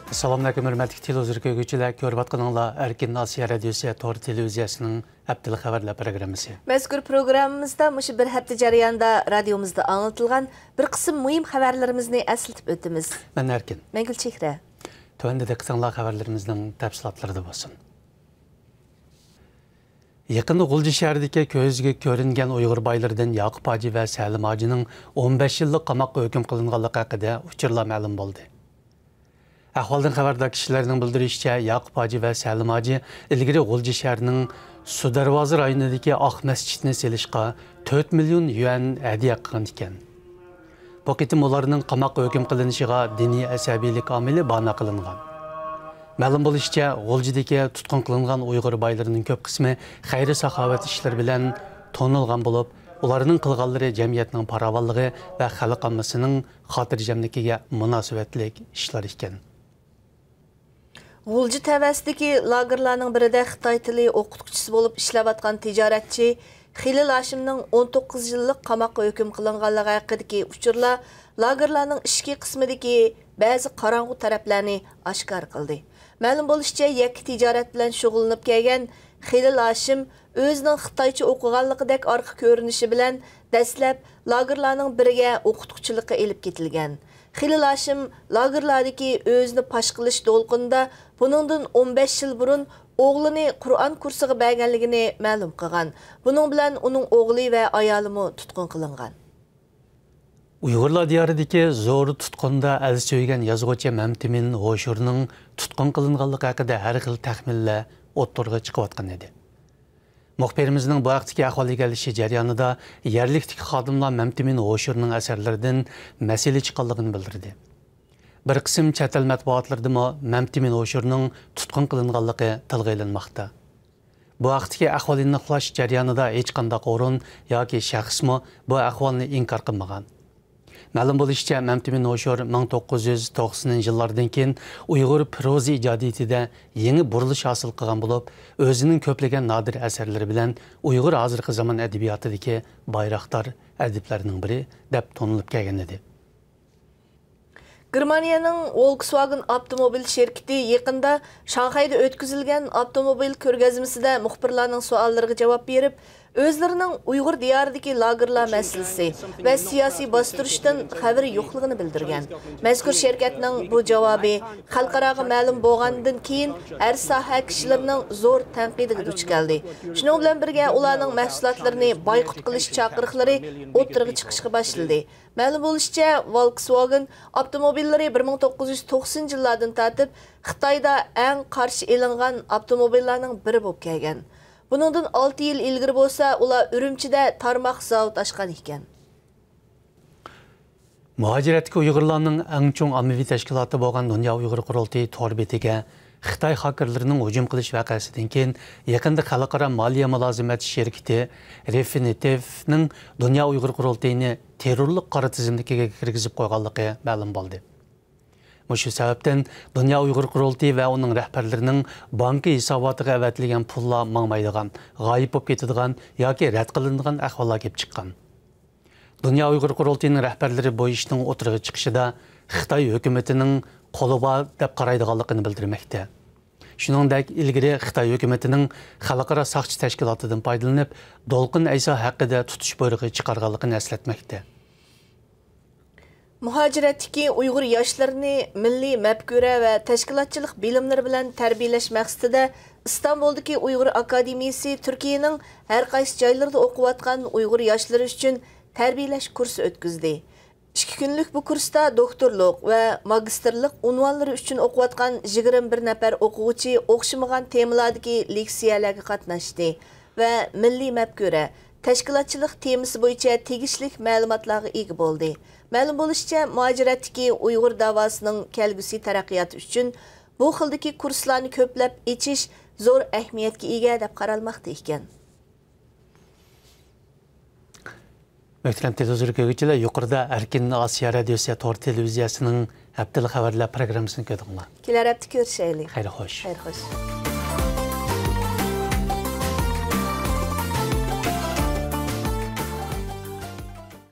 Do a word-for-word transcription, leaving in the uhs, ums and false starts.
ئەسسالامۇئەلەيكۇم، ھۆرمەتلىك تېلېۋىزور كۆرگۈچىلەر، كۆرۈۋاتقىنىڭلار ئەركىن ئاسىيا رادىيوسى تور تېلېۋىزىيەسىنىڭ ھەپتىلىك خەۋەرلەر پروگراممىسى. مەزكۇر پروگراممىمىزدا مۇشۇ بىر ھەپتە جەريانىدا رادىيومىزدا ئاڭلىتىلغان بىر قىسىم مۇھىم خەۋەرلىرىمىزنى ئەسلىتىپ ئۆتىمىز. مەن ئەركىن. مەن گۈلچېھرە. تۆۋەندە دىققىتىڭلار خەۋەرلىرىمىزنىڭ تەپسىلاتلىرىدا بولسۇن. يېقىندا غۇلجا شەھىرىدىكى كۆزگە كۆرۈنگەن ئۇيغۇر بايلىرىدىن ياقۇپ ھاجى ۋە سەلىم ھاجىنىڭ ئون بەش يىللىق قاماققا ھۆكۈم قىلىنغانلىقى ھەققىدە ئۇچۇرلار مەلۇم بولدى. ئەھۋالدىن خەۋەردار كىشىلەرنىڭ بىلدۈرۈشىچە، ياقۇپ ھاجى ۋە سەلىم ھاجى ئىلگىرى غۇلجا شەھىرىنىڭ سۇ دەرۋازا رايونىدىكى ئاق مەسچىتنى سېلىشقا تۆت مىليون يۈەن ھەدىيە قىلغان ئىكەن. بۇ قېتىم ئۇلارنىڭ قاماققا ھۆكۈم قىلىنىشىغا دىنىي ئەسەبىيلىك ئامىلى باھانە قىلىنغان. مەلۇم بولۇشىچە، غۇلجىدىكى تۇتقۇن قىلىنغان ئۇيغۇر بايلىرىنىڭ كۆپ قىسمى خەير-ساخاۋەت ئىشلىرى بىلەن تونۇلغان بولۇپ، ئۇلارنىڭ قىلغانلىرى جەمئىيەتنىڭ پاراۋانلىقى ۋە خەلق ئاممىسىنىڭ خاتىرجەملىكىگە مۇناسىۋەتلىك ئىشلار ئىكەن. غۇلجا تەۋەسىدىكى لاگېرلارنىڭ بىرىدە خىتاي تىلى ئوقۇتقۇچىسى بولۇپ ئىشلەۋاتقان تىجارەتچى خېلىل ھاشىمنىڭ ئون توققۇز يىللىق قاماققا ھۆكۈم قىلىنغانلىقى ھەققىدىكى ئۇچۇرلار لاگېرلارنىڭ ئىچكى قىسمىدىكى بەزى قاراڭغۇ تەرەپلەرنى ئاشكارا قىلدى. مەلۇم بولۇشىچە، يەككە تىجارەت بىلەن شۇغۇللىنىپ كەلگەن خېلىل ھاشىم ئۆزىنىڭ خىتايچە ئوقۇغانلىقىدەك ئارقا كۆرۈنۈشى بىلەن دەسلەپ لاگېرلارنىڭ بىرىگە ئوقۇتقۇچىلىققا ئېلىپ كېتىلگەن. خېلىل ھاشىم لاگېرلاردىكى ئۆزىنى پاش قىلىش دولقۇنىدا بۇنىڭدىن ئون بەش يىل بۇرۇن ئوغلىنى قۇرئان كۇرسىغا بەرگەنلىكىنى مەلۇم قىلغان. بۇنىڭ بىلەن ئۇنىڭ ئوغلى ۋە ئايالىمۇ تۇتقۇن قىلىنغان. ئۇيغۇرلار دىيارىدىكى زور تۇتقۇندا ئەل سۆيگەن يازغۇچى مەمتىمىن ھوشۇرنىڭ تۇتقۇن قىلىنغانلىقى ھەققىدە ھەر خىل تەخمىنلەر ئوتتۇرىغا چىقىۋاتقان ئىدى. مۇخبىرىمىزنىڭ بۇ ھەقتىكى ئەھۋال ئىگىلىشى جەريانىدا يەرلىكتىكى خادىملار مەمتىمىن ھوشۇرنىڭ ئەسەرلىرىدىن مەسىلە چىققانلىقىنى بىلدۈردى. بىر قىسىم چەت ئەل مەتبۇئاتلىرىدىمۇ مەمتىمىن ھوشۇرنىڭ تۇتقۇن قىلىنغانلىقى تىلغا ئېلىنماقتا. بۇ ھەقتىكى ئەھۋال ئېنىقلاش جەريانىدا ھېچقانداق ئورۇن ياكى شەخسمۇ بۇ ئەھۋالنى ئىنكار قىلمىغان. مەلۇم بولۇشىچە، مەمتىمىن ھوشۇر مىڭ توققۇز يۈز توقسىنىنچى يىللاردىن كېيىن ئۇيغۇر پروزا ئىجادىيىتىدە يېڭى بۇرۇلۇش ھاسىل قىلغان بولۇپ، ئۆزىنىڭ كۆپلىگەن نادىر ئەسەرلىرى بىلەن ئۇيغۇر ھازىرقى زامان ئەدەبىياتىدىكى بايراقدار ئەدىبلەرنىڭ بىرى دەپ تونۇلۇپ كەلگەن ئىدى. گېرمانىيەنىڭ ۋولكسۋاگېن ئاپتوموبىل شىركىتى يېقىندا شاڭخەيدە ئۆتكۈزۈلگەن ئاپتوموبىل كۆرگەزمىسىدە مۇخبىرلارنىڭ سوئاللىرىغا جاۋاب بېرىپ، ئۆزلىرىنىڭ ئۇيغۇر دىيارىدىكى لاگېرلار مەسىلىسى ۋە سىياسىي باستۇرۇشتىن خەۋىرى يوقلۇقىنى بىلدۈرگەن. مەزكۇر شىركەتنىڭ بۇ جاۋابى خەلقئاراغا مەلۇم بولغاندىن كېيىن، ھەر ساھە كىشىلىرىنىڭ زور تەنقىدىگە دۇچ كەلدى. شۇنىڭ بىلەن بىرگە، ئۇلارنىڭ مەھسۇلاتلىرىنى بايقۇت قىلىش چاقىرىقلىرى ئوتتۇرىغا چىقىشقا باشلىدى. مەلۇم بولۇشىچە، ۋولكسۋاگېن ئاپتوموبىللىرى بىر مىڭ توققۇز يۈز توقسىنىنچى يىللاردىن تارتىپ خىتايدا ئەڭ قارشى ئېلىنغان ئاپتوموبىللارنىڭ بىرى بولۇپ كەلگەن. بۇنىڭدىن ئالتە يىل ئىلگىرى بولسا، ئۇلار ئۈرۈمچىدە تارماق زاۋۇت ئاچقان ئىكەن. مۇھاجىرەتتىكى ئۇيغۇرلارنىڭ ئەڭ چوڭ ئاممىۋى تەشكىلاتى بولغان دۇنيا ئۇيغۇر قۇرۇلتىيى تور بېتىگە خىتاي خاكېرلىرىنىڭ ھۇجۇم قىلىش ۋەقەسىدىن كېيىن، يېقىندا خەلقئارا مالىيە مۇلازىمەت شىركىتى رېفىنىتىفنىڭ دۇنيا ئۇيغۇر قۇرۇلتىيىنى تېررورلۇق قارا تىزىملىكىگە كىرگۈزۈپ قويغانلىقى مەلۇم بولدى. مۇشۇ سەۋەبتىن، دۇنيا ئۇيغۇر قۇرۇلتىيى ۋە ئۇنىڭ رەھبەرلىرىنىڭ بانكا ھېساباتىغا ئەۋەتىلگەن پۇللار ماڭمايدىغان، غايىب بولۇپ كېتىدىغان ياكى رەت قىلىنىدىغان ئەھۋاللار كېلىپ چىققان. دۇنيا ئۇيغۇر قۇرۇلتىيىنىڭ رەھبەرلىرى بۇ ئىشنىڭ ئوتتۇرىغا چىقىشىدا خىتاي ھۆكۈمىتىنىڭ قولى بار دەپ قارايدىغانلىقىنى بىلدۈرمەكتە. شۇنىڭدەك، ئىلگىرى خىتاي ھۆكۈمىتىنىڭ خەلقئارا ساقچى تەشكىلاتىدىن پايدىلىنىپ، دولقۇن ئەيسا ھەققىدە تۇتۇش بۇيرۇقى چىقارغانلىقىنى ئەسلەتمەكتە. مۇھاجىرەتتىكى ئۇيغۇر ياشلىرىنى مىللىي مەپكۇرە ۋە تەشكىلاتچىلىق بىلىملىرى بىلەن تەربىيەلەش مەقسىتىدە ئىستانبۇلدىكى ئۇيغۇر ئاكادېمىيىسى تۈركىيەنىڭ ھەر قايسى جايلىرىدا ئوقۇۋاتقان ئۇيغۇر ياشلىرى ئۈچۈن تەربىيەلەش كۇرسى ئۆتكۈزدى. ئىككى كۈنلۈك بۇ كۇرستا دوكتورلۇق ۋە ماگىستىرلىق ئۇنۋانلىرى ئۈچۈن ئوقۇۋاتقان يىگىرمە بىر نەپەر ئوقۇغۇچى ئوخشىمىغان تېمىلاردىكى لېكسىيەلەرگە قاتناشتى ۋە مىللىي مەپكۇرە، تەشكىلاتچىلىق تېمىسى بويىچە تېگىشلىك مەلۇماتلارغا ئىگە بولدى. مەلۇم بولۇشىچە، مۇھاجىرەتتىكى ئۇيغۇر داۋاسىنىڭ كەلگۈسى تەرەققىياتى ئۈچۈن بۇ خىلدىكى كۇرسلارنى كۆپلەپ ئېچىش زور ئەھمىيەتكە ئىگە دەپ قارالماقتا ئىكەن. مۆھتەرەم تېلېۋىزور كۆرگۈچىلەر، يۇقىرىدا ئەركىن ئاسىيا رادىيوسى تور تېلېۋىزىيەسىنىڭ ھەپتىلىك خەۋەرلەر پروگراممىسىنى كۆردۈڭلار. كېلەر ھەپتە كۆرۈشەيلى. خەير خوش. خەير خوش.